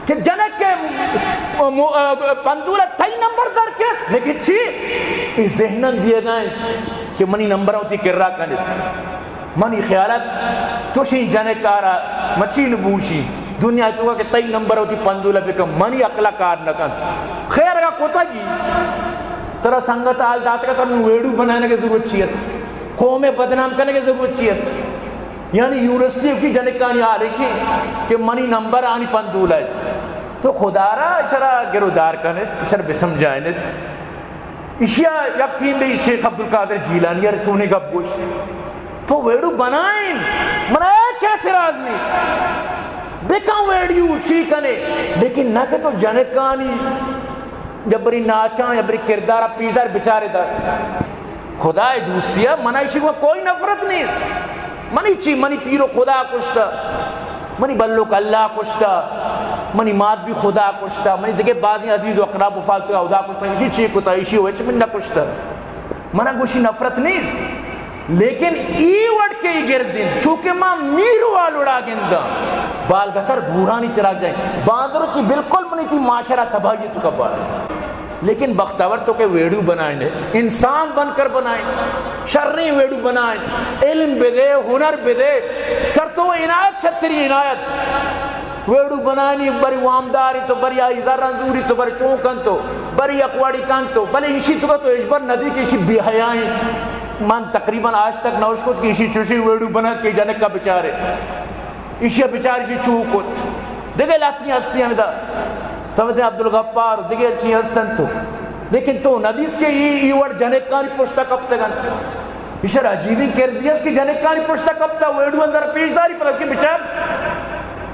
کہ جنک کے م-، م-، پندول تئی نمبر در کے، لیکن چی؟ ای ذہنن دیگا انت کہ منی نمبر ہوتی کرا کنت۔ منی خیالت چوشیں جنکارا مچین بوشی دنیا تو کہ تئی نمبر ہوتی پندول بکن، منی عقل کار نہ کن۔ خیر اگا کوتا گی، ترا سنگت حال دات کا تر ویڈو بنانے کی ضرورت چی ہے؟ قوم بدنام کرنے کی ضرورت چی ہے؟ یعنی یونیورسٹی کی جنکانی حال ایشی کہ منی نمبر آنی پندول ہے۔ تو خدا را اشرا گرودار کنت، اشر بسمجھائنت۔ اشیا یک ٹیم بی شیخ عبدالقادر جیلانی ار چونے گپ گوشت۔ تو ویڈو بنائیں، منا ہچ اعتراض نہیں۔ بکن ویڈیو چی کنے، لیکن نہ کہ تو جنکانی جبری ناچاں، جبری کردار پیدار بچارے دار۔ خدا دوستی ہے، منا اشی کو کوئی نفرت نہیں۔ منی چی، منی پیر و خدا کشتا، منی بلوک اللہ کشتا، منی مات بھی خدا کشتا، منی دیگه بعضی عزیز و اقرب و فالتو خدا کشتا، اشی چی کتا، اشی وچ من نہ کشتا۔ منا گوشی نفرت نیست، لیکن ای وڑ کے ای گردین، چونکہ ما میر والوڑا گندا، بالگتر گورانی چراغ جائیں، باندر چی بالکل منی تی معاشرہ تباہی تو کا بار۔ لیکن بختاور تو کہ ویڈیو بنائیں، انسان بن کر بنائیں، شریں ویڈیو بنائیں، علم بدے، ہنر بدے، کر تو عنایت شتری عنایت۔ ویڈیو بنانی بری وامداری تو بری آئی زر انزوری تو بری چون کن تو بری اکواڑی کن تو، بلے ایشی تو تو اجبر ندی کہ ایشی بے حیائیں۔ من تقریباً آج تک نوش کت کہ ایشی چوشی ویڈیو بنات کہ جنک کا بچارے۔ ایشی بچار ایشی چو کت۔ دیگه لاتنی ہستی ہمیں دا۔ سمجھتے ہیں عبدالغفار، دیگه چی ہستن تو۔ لیکن تو ندیس کہ ای، ای وڑ جنکانی پشتا کپتگن۔ ایشر عجیبی کردی است کہ جنکانی پشتا کپتا ویڈیو اندر پیش داری پر کہ بچار۔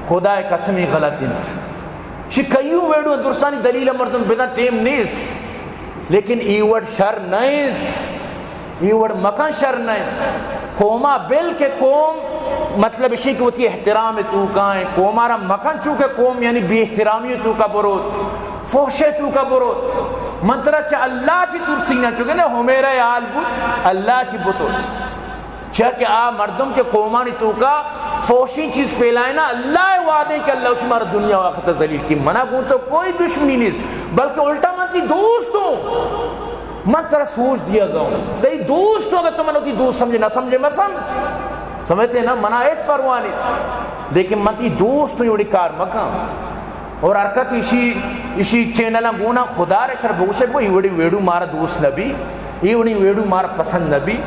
خدا قسمی غلط انت۔ چی کئیو ویڈیو درسانی دلیل مردم بدن ٹیم نیست۔ لیکن ای وڑ شر نہ انت۔ ای وڑ مکن شر نہ انت۔ قوما بل کہ قوم مطلب اشی کہ وتی احترام توکا ہیں، قوما را مکن چونکہ قوم یعنی بے احترامی توکا بروت، فحشے توکا بروت۔ من ترا چہ اللہ چی ترسینا چونکہ نہ حمیرہ حال بوت، اللہ چی بترس۔ چیا کہ آ مردم کہ قومانی توکا فوشی چیز پیلائنا، اللہ وعدے کہ اللہ شمار دنیا و آخرت ذلیل کی۔ منا گون تو کوئی دشمنی نیست، بلکہ الٹا من تی دوست ہوں۔ من ترا سوچ دیا گا ہوں۔ تئی دوست ہوں، اگر تو من تی دوست سمجھے، نہ سمجھے، مہ سمجھ۔ سمجھتے نا، منا ہچ پرواہ نیست۔ لیکن من تی دوست ہوں، یہ بڑی کار مکن۔ اور ہر کس ایشی، ایشی چینل گونا خدا رے شر بگوشے کو، یہ وڑی ویڈو مارا دوست نبی، یہ وڑی ویڈو مارا پسند نبی،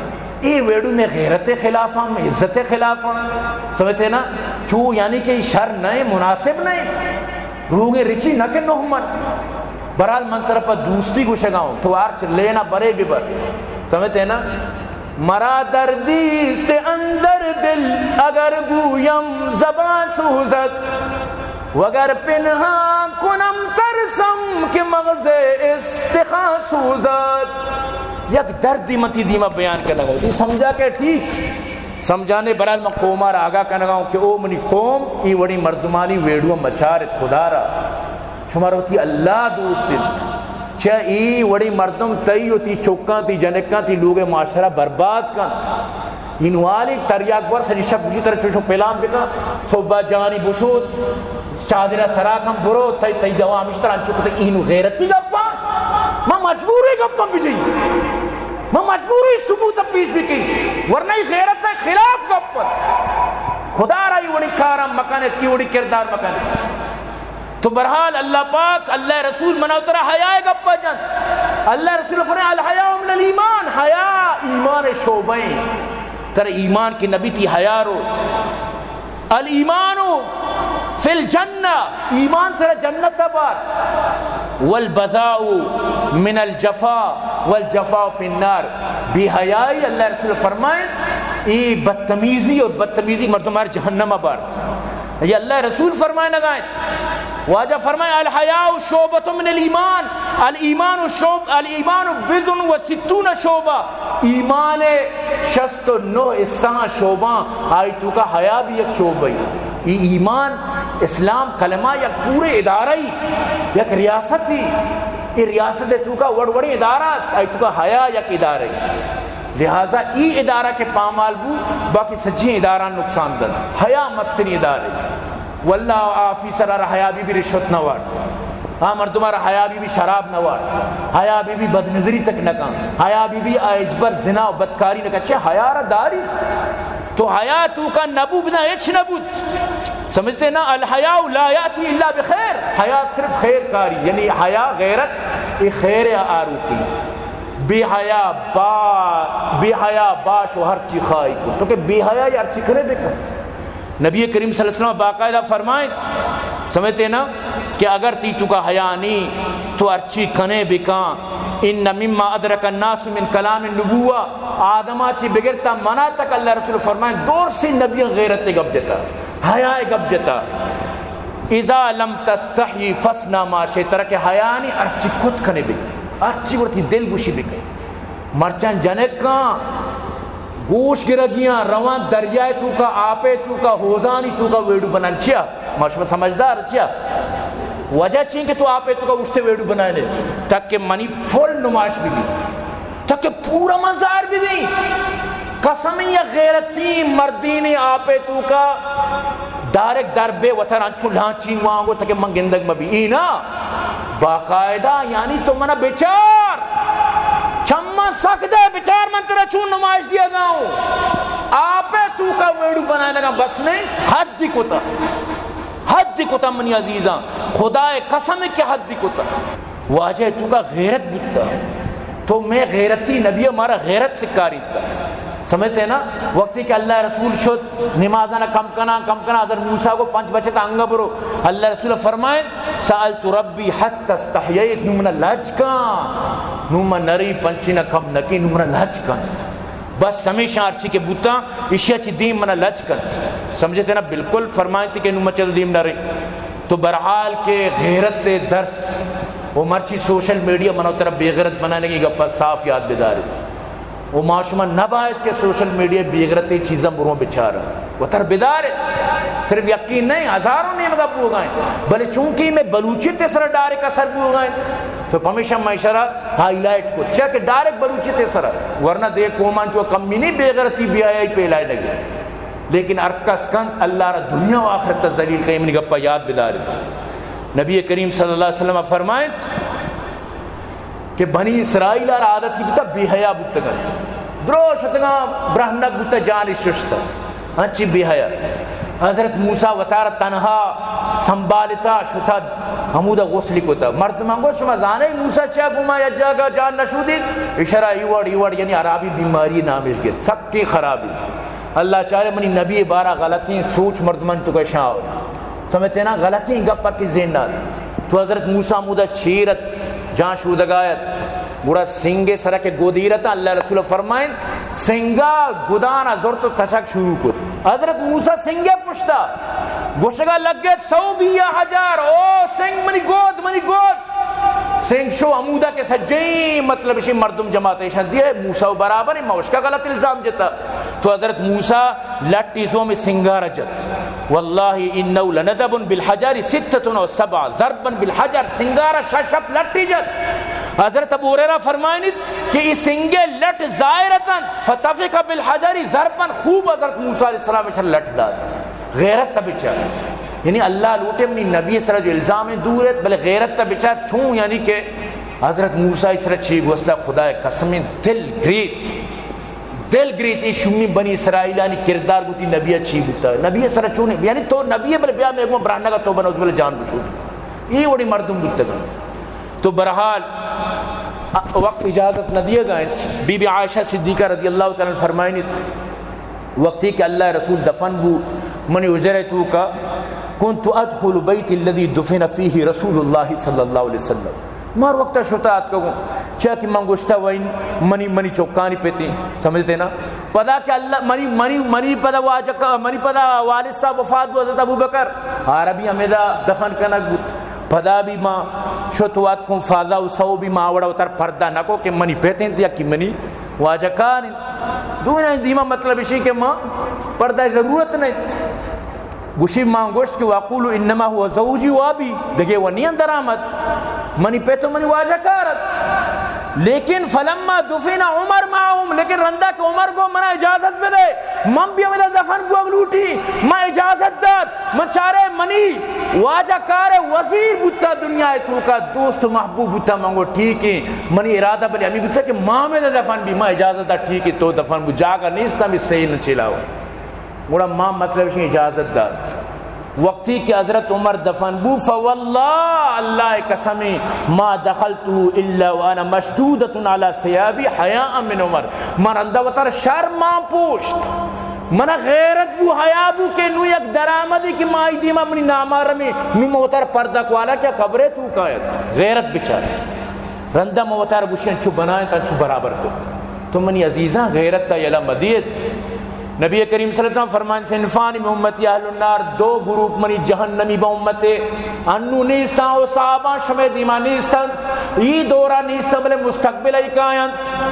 یہ ویڈو میں غیرت خلاف ہم، عزت خلاف ہم۔ سمجھتے نا؟ چو یعنی کہ شر نہ، مناسب نہ۔ روگے رچی نہ کہ نہ من۔ برحال من طرف دوستی گوشگا ہوں، تو ہر چ لینا برے ببر۔ سمجھتے نا؟ مرا دردی است اندر دل، اگر گویم زبان سوزد، وگر پنہان کنم ترسم کہ مغز استخوان سوزد۔ یک دردی من تی دیما بیان کرنا گو، تی سمجھا کہ ٹھیک سمجھانے، برحال من قوما را آگاہ کنگا ہوں کہ او منی قوم، ای وڑی مردمانی ویڈیو مچارت خدا را۔ شمارا وتی اللہ دوست انت۔ چہ ای وڑیں مردم تئی و تی چکاں، تی جنکاں، تی لوگ معاشرہ برباد کنت۔ اینوالی تریاک بر سجی شپ گوشی ترا چوشو پلان بکن، صبح جانی بشود، چادرہ سرا کن برو، تئی، تئی دوا ہمیش ترا انچو کتے۔ اینو غیرتی گپا؟ ما مجبوری گپا بجی۔ ما مجبوری ثبوت پیش بکی۔ ورنہ ای غیرت خلاف گپا۔ خدا را ای وڑی کارا مکنے، ای وڑی کردار مکنے۔ تو بہرحال اللہ پاک، اللہ رسول منا ترا حیا گپا جنت۔ اللہ رسول فرمائے، الحیاء من الایمان، حیا ایمان شعبہ ایں۔ ترا ایمان کہ نبی، تئی حیا روت۔ الایمان فی الجنہ، ایمان ترا جنت بارت۔ والبذاء من الجفا، والجفا فی النار۔ بے حیائی، اللہ رسول فرمائے، اے بدتمیزی اور بدتمیزی مردم ہر جہنم بارت۔ یہ اللہ رسول فرمائے نگائیں۔ واجہ فرمائے، الحیاء شعبۃ من الایمان، الایمان شعب، الایمان بضع و ستون شعبہ، ایمان شست و نو حصہ شعبہ، آئی توکا حیا بھی یک شعبہ ہی۔ یہ ایمان، اسلام، کلمہ یک پورے ادارہ ہی، یک ریاست ہی۔ یہ ریاست توکا وڑ وڑیں ادارہ است، آئی توکا حیا یک ادارہ ہی۔ لہذا ای ادارہ کہ پامال بو، باقی سجیں ادارہ نقصان دنت۔ حیا مستریں ادارہ۔ واللہ آفیسر ار حیا بی بی رشوت نہ وارت۔ آ مردم ار حیا بی بی شراب نہ وارت۔ حیا بی بی بدنظری تک نہ کن۔ حیا بی بی آ ہچبر زنا و بدکاری نہ کن۔ چہ حیا را داری؟ تو حیا توکا نبو بنا ہچ نبوت۔ سمجھتے نا؟ الحیاء لا یأتی الا بخیر۔ حیا صرف خیر کاری، یعنی حیا، غیرت، یہ خیر آروکی۔ بے حیا با، بے حیا باش و ہرچی خواہی کن۔ تو کہ بے حیا یا ہرچی کنے بکن۔ نبی کریم صلی اللہ علیہ وسلم باقاعدہ فرمائیں، سمجھتے نا، کہ اگر تئی توکا حیا نی، تو ہرچی کنے بکن۔ ان مما ادرک الناس من کلام النبوہ، آدما چی بگرتا منا تک، اللہ رسول فرمائیں، دور سی نبی غیرت گپ جتا، حیا گپ جتا۔ اذا لم تستحی فاصنع ما شئت، ترا کہ حیا نی، ہرچی کت کنے بکن، ہرچی وتی دل گوشی بکن۔ مرچاں جنکاں گوش گرگیاں، روان دریائے توکا، آپے توکا، ہوزانی توکا ویڈیو بنان۔ چیا؟ ما شما سمجھدار؟ چیا؟ وجہ چین کہ تو آپے توکا اٹھتے ویڈیو بنائے، تاکہ منی فل نمائش بھی بھی، تاکہ پورا مزار بھی بھی۔ قسم یا غیرتی مردین آپے توکا ڈائریکٹ در بے وتر انچو لانچی وانگو تاکہ من گندگ مبی۔ ای نا، باقاعدہ، یعنی تو منا بچار، چمن سک دے بچار، من ترا چون نمائش دیا گاؤں۔ آپے توکا ویڈیو بنائے لگا، بس نہیں، حد دی کتا، حد دی کتا منی عزیزاں، خدائے قسم کہ حد دی کتا۔ واجہ توکا غیرت بوتا۔ تو میں غیرتی نبی، مارا غیرت سکاریتا۔ سمجھتے نا؟ وقتی کہ اللہ رسول شد، نمازانا کم کنا، کم کنا، حضرت موسیٰ کو پنچ بچتا انگا برو۔ اللہ رسول فرمائیں، سألت ربی حتی استحییت، نو منا لج کن، نو من نری پنچینا کم نکی، نو منا لج کن۔ بس ہمیشہ ہرچی کہ بوتا، اشیا چی دیم منا لج کن۔ سمجھتے نا؟ بالکل فرمائیں کہ نو مچل دیم نری۔ تو بہرحال کہ غیرت درس و مرچی سوشل میڈیا منا ترا بے غیرت بنانے کی گپا صاف یاد بدارت۔ و ما شما نباید کہ سوشل میڈیا بے غیرتی چیزاں برو بچار۔ وتر بدارت۔ صرف یقین نہیں، ہزاروں نیمگا بوگائیں۔ بلے چونکہ میں بلوچیت سر ڈائریکٹ اثر بوگائیں، تو پمیشا میں اشارہ ہائی لائٹ کو۔ چیا کہ ڈائریکٹ بلوچیت سر، ورنہ دے قومان تو کمی نہیں، بے غیرتی بے حیائی پھیلائے لگے۔ لیکن ہر کس کنت اللہ را دنیا و آخرت ذلیل کئے، منی گپا یاد بدارت۔ نبی کریم صلی اللہ علیہ وسلم فرمائنت کہ بنی اسرائیل را عادتی بوتا، بے حیا بوتگن، درو شتگاں، برہنگ بوتا، جان ششتا، انچی بے حیا۔ حضرت موسیٰ وتارا تنہا سنبھالتا، شتا ہمودا غسل کتا۔ مردمان گوشت، شما زانے موسیٰ چیا گوما یک جاگہ جان نشودیت؟ اشارہ ای وڑ، ای وڑ، یعنی عربی بیماری نامش گیت، سکی خرابی۔ اللہ چارے منی نبی بارا غلطیں سوچ مردمان تو کشاں۔ سمجھتے نا؟ غلطیں گپ پر کی ذہن نہ۔ تو حضرت موسیٰ مودا چیرت، جان شودگایت، گڑا سنگے سرا کہ گودیرتا، اللہ رسول فرمائن، سنگا گدانا زرت و تچک شروع کت۔ حضرت موسیٰ سنگے پشتا گوشگا لگت، سو بیا حجر، او سنگ منی گود، منی گود۔ سنگ شو ہمودا کہ سجیں، مطلب اشی مردم جماعت ایشان دیئے، موسیٰ و برابر، ما اشکا غلط الزام جتا۔ تو حضرت موسیٰ لٹی زوم سنگارا جت۔ واللہ انه لنضرب بالحجر ستة او سبع ضربا بالحجر، سنگارا شش ہپت لٹی جت۔ حضرت ابو ہریرہ فرمائنیت کہ ای سنگے لٹ ظاہر اتنت، فطفق بالحجر ضربا، خوب حضرت موسیٰ علیہ السلام اشر لٹ دات۔ غیرت تا بچار۔ یعنی اللہ لوٹے منی نبی سرا جو الزام دور ات، بلے غیرت تا بچار چون، یعنی کہ حضرت موسیٰ سرا چی گوستا، خدائے قسم، دل گریت، دل گریت، ای شومی بنی اسرائیلانی کردار گوتی نبی چی بوتا، نبی سرا چون، یعنی تو نبی بلے بیا میں گو برانگا تو بنوز بلے جان بشود۔ اے وڑیں مردم بوتگ انت۔ تو بہرحال، ا-، وقت اجازت نہ دیگ ءَ انت۔ بی بی عائشہ صدیقہ رضی اللہ تعالی عنہا فرمائینیت، وقتی کہ اللہ ءِ رسول دفن بو، منی حجرہ ءِ توکا، كنت أدخل بيتي الذي دفن فيه رسول الله صلى الله عليه وسلم۔ ما ہر وقت شتا اتکگوں، چیا کہ من گوشتا وین منی، منی چکانی پتیں، سمجھتے نا؟ پدا کہ اللہ منی، منی، منی پدا واجہ کا، منی پدا والد صاحب وفات بو، حضرت ابوبکر، آرا بھی ہمیدا دفن کنگ بوت۔ پدا بھی ما شت و اتکوں، فضا و سو بھی ما وڑا وتر پردہ نکو کہ منی پت انت یا کہ منی واجہ کار انت۔ دوئیں دیما مطلب اشی کہ ما پردہ ضرورت نہیں۔ گوشی، ما گوشت کہ وأقول إنما هو زوجي وأبي، دگہ و نی اندر آمد، منی پت و منی واجہ کار ات۔ لیکن فلما دفن عمر معهم، لیکن رندا کہ عمر گو منا اجازت بدے، من بھی ہمیدا دفن بوگ لوٹی، ما اجازت دات، من چارے منی واجہ کار وزیر بوتا، دنیا ءِ توکا دوست و محبوب بوتا، من گو ٹھیک ہے، منی ارادہ بلے ہمی بوتا کہ ما ہمیدا دفن بھی، ما اجازت دات، ٹھیک ہے، تو دفن بو، جاگہ نیستا، ہمیں صحیح نہ چلاو۔ گڑا ما مطلب اشی اجازت دات۔ وقتی کہ حضرت عمر دفن بو، فواللہ، اللہ ءِ قسم، ما دخلته إلا وأنا مشدودة على ثيابي حياء من عمر۔ من رندا وتر شرم مان پوشت۔ من غیرت بو، حیا بو کہ نو یک درآمدے کہ ما ای دیما منی نامحرمے، نو من وتر پردہ کوالا کہ قبرے توکا ات۔ غیرت بچار۔ رندا من وتارا گوشی انچو بنائیں تا انچو برابر کت۔ تو منی عزیزاں، غیرت تا یلہ مدیت۔ نبی کریم صلی اللہ علیہ وسلم فرمائن، صنفان من أمتي أهل النار، دو گروپ منی جہنمی با امتے، انو نیستاں و صحاباں شمے دیما نیستاں، ای دورا نیستاں بلے مستقبل ای کاینت۔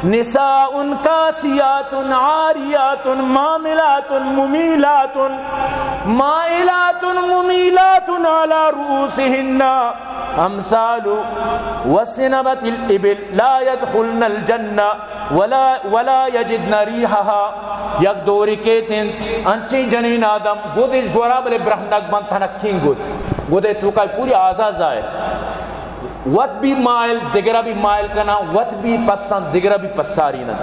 نساء كاسيات عاريات مائلات مميلات، مائلات مميلات على رؤوسهن أمثال وسنبة الإبل لا يدخلن الجنة ولا، ولا يجدن ريحها۔ یک دورے کیت انت، انچیں جنین آدم، گدش گورا بلے برہنگ بنت، تنکیں گد۔ گدے توکا پوری اعضا ظاہر۔ وت بھی مائل، دگرا بھی مائل کناں، وت بھی پساں، دگرا بھی پساریناں۔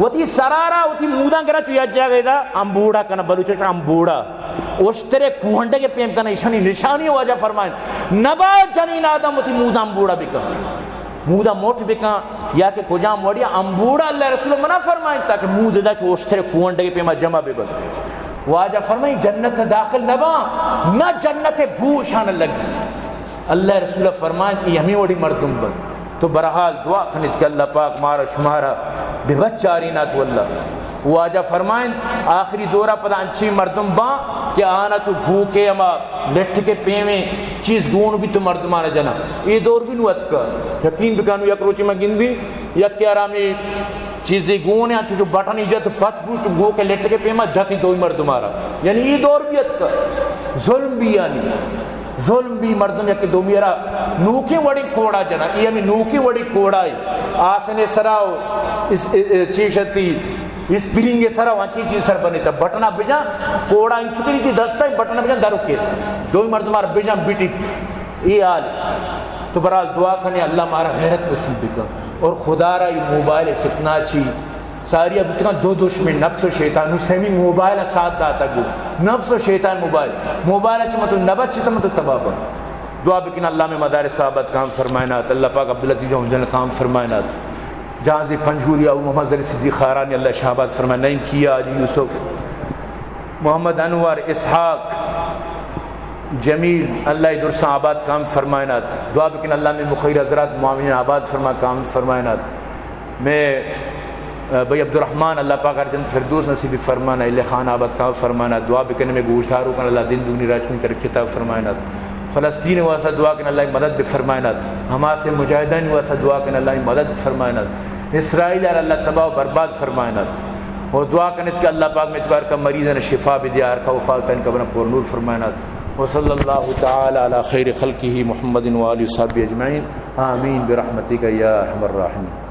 وتی سرارا، وتی موداں گرا چو یک جاگہ دا امبوڑا کناں، بلوچ امبوڑا۔ اشترے کوہنڈگے پیم کناں، ایشانی نشانی واجہ فرمائن۔ نبا جنین آدم وتی موداں امبوڑا بکن۔ مودا موٹ بکن یا کہ کجام وڑی امبوڑا، اللہ رسول منع فرمائن تاکہ مود دا چو اشترے کوہنڈگے پیما جمع ببن۔ واجہ فرمائن جنت داخل نبا، نہ جنت بو شان لگی۔ اللہ رسول فرمائن ای ہمیں وڑی مردم بن۔ تو بہرحال دعا کنیت کہ اللہ پاک مارا شمارا بہ بچارینات واللہ۔ واجہ فرمائن آخری دورا پدا انچیں مردم باں کہ آنا چو گوکے ہما لٹکے پیمیں چیز گون بھی تو مردمانا جنا۔ اے دور بھی نو اتکا۔ یقین بکانو یک روچے ما گندی، یک آرامی چیزے گون یا چو بٹنی جت پچ بو چو گوکے لٹکے پیما جتی دوئی مردمارا۔ یعنی اے دور بھی اتکا۔ ظلم بھی یعنی۔ ظلم بھی مردم یک دومی را نوکیں وڑی کوڑا جنا۔ اے ہمیں نوکیں وڑی کوڑا ہے۔ آسنے سرا و اس، اے، اے، چیشتی اسپرنگ سرا و انچی چیز سر بنی تا بٹنا بجا کوڑا انچو کری دی دستا بٹنا بجا درو کے۔ دوئی مردم آر بجا بیٹی۔ اے حال۔ تو برحال دعا کنے اللہ مارا غیرت نصیب بکن۔ اور خدا را اے موبائل فتنہ چی ساری اب اتنا دو دشمن نفس و شیطان، نو سیمی موبائل ء ساتھ داتا گو۔ نفس و شیطان موبائل۔ موبائل ء چہ متو نبچ چہ متو تباہ بن۔ دعا بکن اللہ میں مدارس آباد کام فرمائنات، اللہ پاک عبداللطیف جان کام فرمائنات۔ جہانزی پنجگوری ابو محمد زری صدیق خارانی اللہ شہباد فرمائے، نعیم کیا حاجی یوسف۔ محمد انور، اسحاق، جمیل، اللہ ء درساں آباد کام فرمائنات۔ دعا بکن اللہ میں مخیر حضرات معاونین آباد فرما کام فرمائنات۔ میں، ا، بھائی عبدالرحمن، اللہ پاک ہر جنت فردوس نصیب فرمانا، اللہ خان آباد کام فرمانا۔ دعا بکن میں گوشدارو کن اللہ دین دونی راج میں ترقی عطا فرمائنات۔ فلسطین واسطہ دعا کن اللہ مدد بفرمائنات۔ حماس مجاہدین واسطہ دعا کن اللہ مدد بفرمائنات۔ اسرائیل ء اللہ تباہ و برباد فرمائنات۔ و دعا کنت کہ اللہ پاک متبار کا مریضاں شفا بدے، ہر کا وفات ان قبر پر نور فرمائنات۔ وصلی اللہ تعالی علی خیر خلقہ محمد و آلہ و صحبہ اجمعین۔ آمین برحمتک یا ارحم الراحمین۔